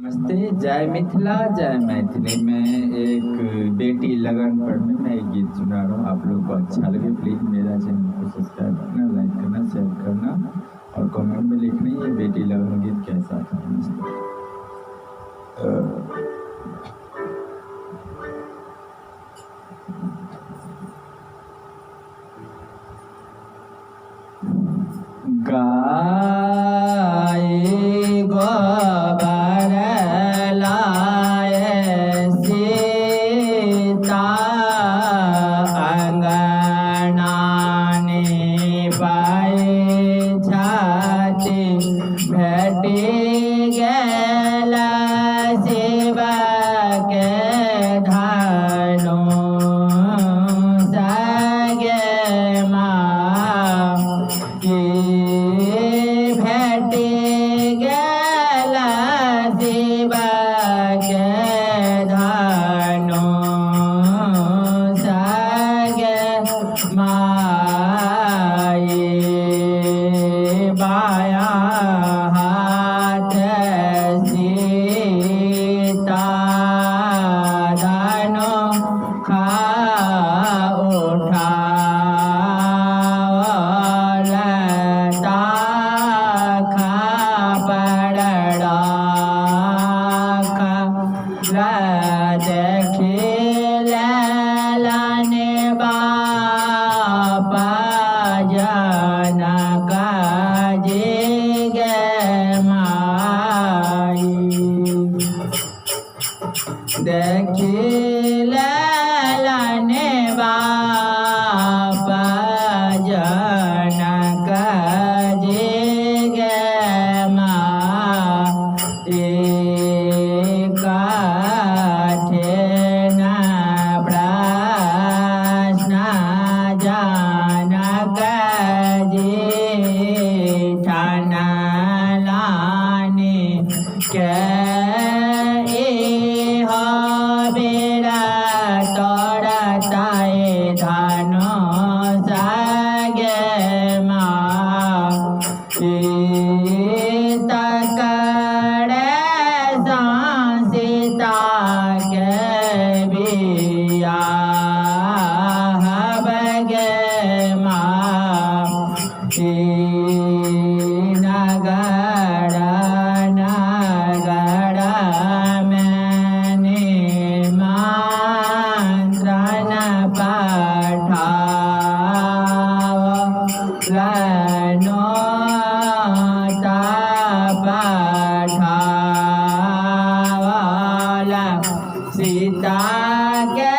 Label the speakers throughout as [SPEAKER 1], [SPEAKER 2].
[SPEAKER 1] नमस्ते, जय मिथिला, जय मैथिली। मैं एक बेटी लगन पर में मैं एक गीत सुना रहा हूँ, आप लोग को अच्छा लगे प्लीज़ मेरा चैनल को सब्सक्राइब करना, लाइक करना, शेयर करना और कमेंट में लिखना ये बेटी लगन गीत कैसा था। नमस्ते। गाय गोबर लाए सीता, अंगना निपाय छाती, भेटी गेल शिव के धनु सगे माँ की, भेटी गेल शिव के धनु सगे माई, बाया हाथ सीता धनु खा उठावल, ताखा पड़ड़ा देखी लेलनि बाप जनक जी गे माई, देखी लेलनि बाप जनक जी गे माई, कठिन प्रश्न जनक जी ठनलानि के इहो बेरा तोड़ताए धनु सगे माँ, तकरे सीता के बियाह गे माँ, नगर नगर में निमंत्रण पठाओ लनो पठावल सीता के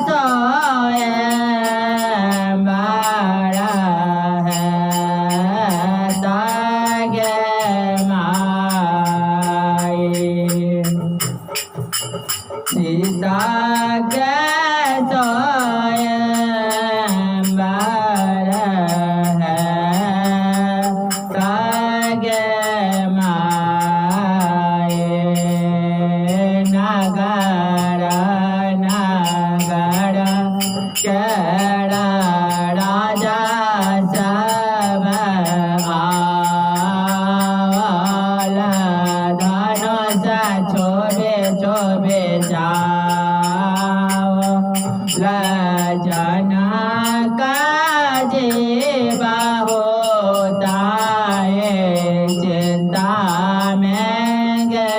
[SPEAKER 1] सोए बड़ा है तागे माई, सीता के सोए बर है तागे माए, नगर नगर केड़ा राजा सब आवल, धनुष छोबे छोबे जाओ जनक जी बहुताए चिंता में गे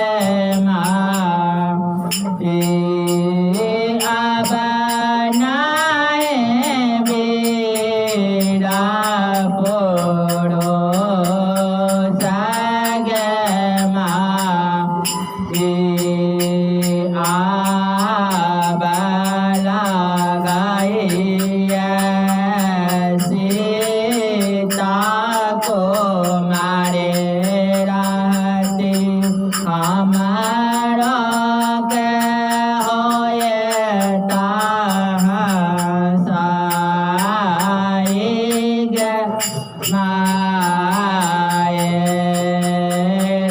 [SPEAKER 1] माँ, अब नाए बीरा पोड़ो सगे माँ, आबला गाइया सीता को मारे रहती हमारा के होए ताहसाई गे माए,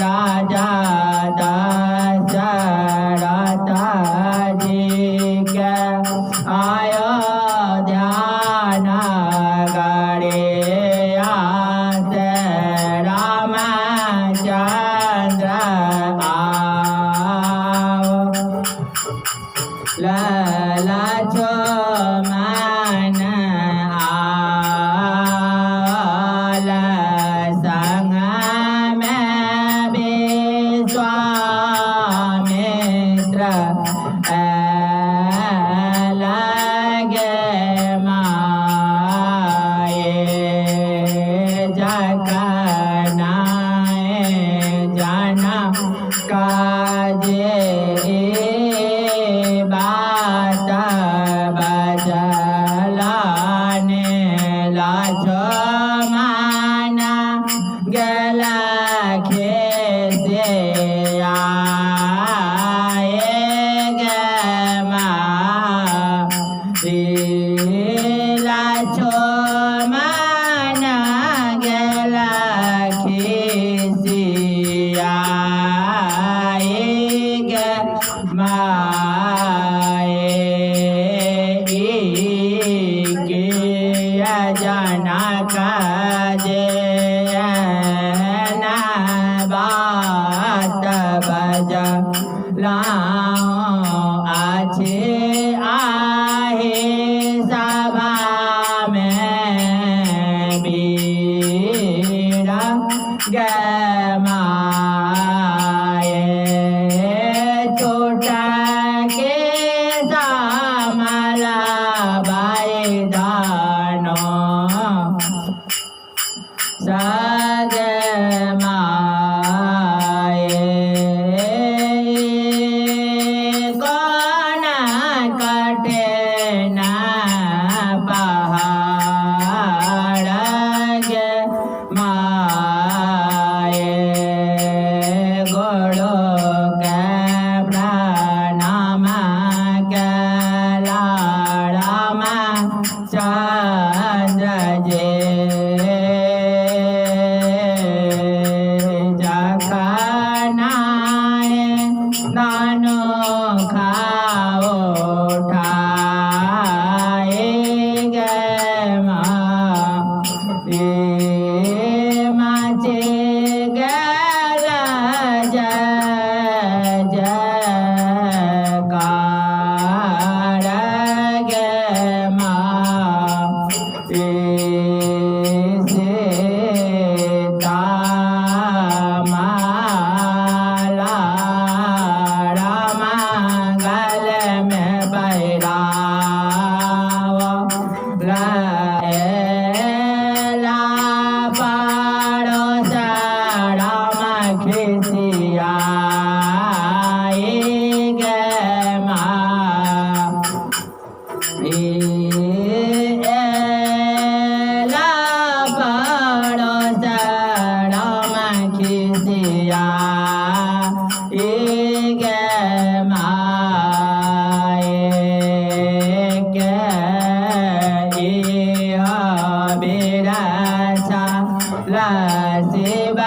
[SPEAKER 1] राजा दशरथ जी के अयोध्या नगरे से रामचंद्र जे ई बात बजलाने लक्ष्मण गेला खेसे आए गे माँ लक्ष्मण गेला खिसियाए गे माए के जनक जे ना बात बजला अछि आहे सभा में वीर गे माए छोटा के सामला बाई दानो सगे माए कोना कटे ना पहाड़ गे माए गोड़ो के प्रणाम के लाड़मा चंद्र जे जखनाए दानो खाओ ठाए गे माँ माचे गेल जय जयकार गे माँ सीता माला रामा गल में बैराव ला पाड़ो राम खिसिया गे माँ ला पाड़ो राम खिसिया गे माए के बिरसा शिव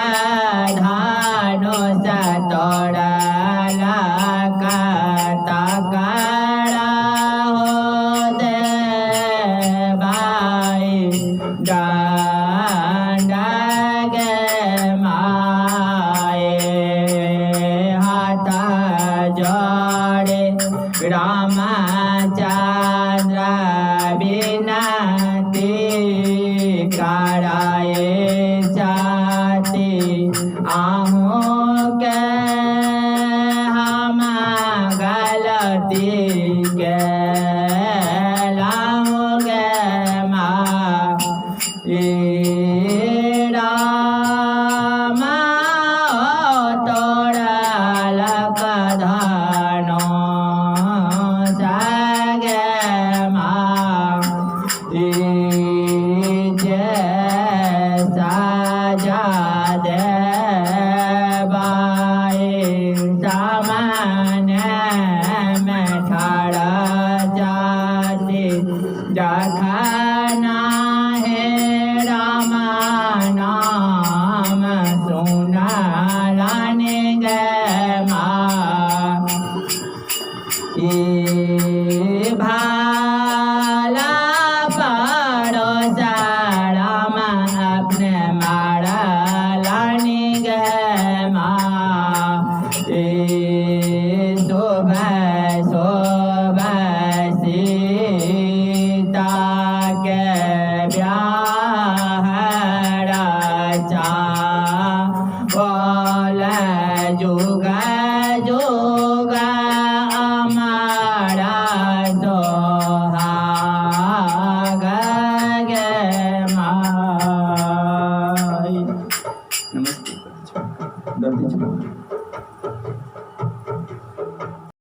[SPEAKER 1] धानु सतोड़ा कतकड़ा हो दे भाई डांड गे माए हाथ जोड़े रामचंद्र बिनती कराए जाती आहूँ के हम गलती के लाऊंगे माँ राम तोड़लक धनो सगे माँ जे साजा दे बाई सामान में ठाड़ा जाती जखना है राम नाम सुना लाने गे माँ भाला पाड़ो राम अपने मारा लानी गे माँ शोभा शोभा सीता के ब्याह